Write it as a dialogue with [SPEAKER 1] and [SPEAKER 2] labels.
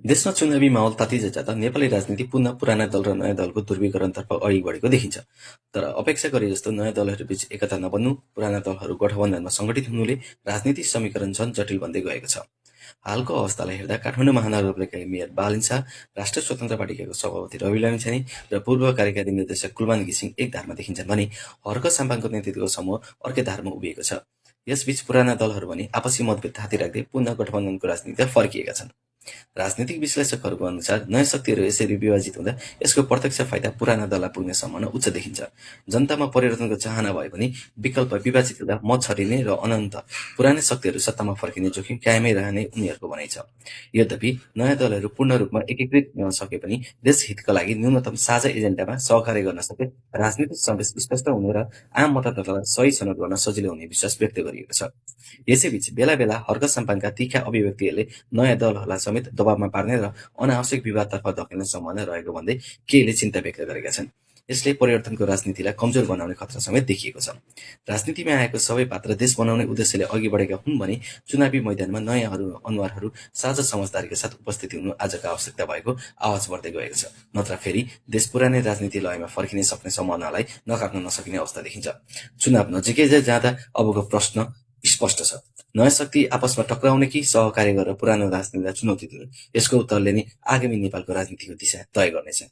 [SPEAKER 1] देशमा चुनावी माहौल तातिँदै जाँदा नेपाली राजनीति पुनः पुराना दल र नयाँ दलको ध्रुवीकरणतर्फ अघि बढेको देखिन्छ। तर अपेक्षा गरे जस्तो नयाँ दलहरूबीच एकता नबन्नु, पुराना दलहरू गठबन्धनमा सङ्गठित हुनुले राजनीतिक समीकरण झन् जटिल बन्दै गएको छ। हालको अवस्थालाई हेर्दा काठमाडौँ महानगरपालिकाका मेयर बालिन शाह, राष्ट्रिय स्वतन्त्र पार्टीका सभापति रवि लामिछाने र पूर्व कार्यकारी निर्देशक कुलमान घिसिङ एक धारमा देखिन्छन् भने हर्क साम्पाङको नेतृत्वको समूह अर्कै धारमा उभिएको छ। यसबीच पुराना दलहरू भने आपसी मतभेद थाती राख्दै पुनः गठबन्धनको राजनीतिमा फर्किएका छन्। राजनीतिक विश्लेषकहरूको अनुसार नयाँ शक्तिहरू यसरी विभाजित हुँदा यसको प्रत्यक्ष फाइदा पुराना दललाई पुग्ने सम्भावना उच्च देखिन्छ। जनतामा परिवर्तनको चाहना भए पनि विकल्प विभाजित हुँदा मत छरिने र अनन्त पुरानै शक्तिहरू सत्तामा फर्किने जोखिम कायमै रहने उनीहरूको भनाइ छ। यद्यपि नयाँ दलहरू पूर्ण रूपमा एकीकृत हुन सके पनि देश हितका लागि न्यूनतम साझा एजेन्डामा सहकार्य गर्न सके राजनीतिक सन्देश स्पष्ट हुने र आम मतदातालाई सही छनौट गर्न सजिलो हुने विश्वास व्यक्त गरिएको छ। यसैबीच बेला बेला हर्क साम्पाङका तीखा अभिव्यक्तिहरूले नयाँ दलहरूलाई समेत दबावमा पार्ने र अनावश्यक विवादतर्फ धकेल्ने सम्भावना रहेको भन्दै केहीले चिन्ता व्यक्त गरेका छन्। यसले परिवर्तनको राजनीतिलाई कमजोर बनाउने खतरा समेत देखिएको छ। राजनीतिमा आएको सबै पात्र देश बनाउने उद्देश्यले अघि बढेका हुन् भने चुनावी मैदानमा नयाँ अनुहारहरू साझा समझदारीका साथ उपस्थित हुनु आजको आवश्यकता भएको आवाज बढ्दै गएको छ। नत्र फेरि देश पुरानै राजनीति लयमा फर्किने सक्ने सम्भावनालाई नकाट्न नसकिने अवस्था देखिन्छ। चुनाव नजिकै जाँदा अबको प्रश्न स्पष्ट छ। नयाँ शक्ति आपसमा टक्राउने कि सहकार्य गरेर पुरानो राजनीतिलाई चुनौती दिने? यसको उत्तरले नै आगामी नेपालको राजनीतिको दिशा तय गर्नेछ।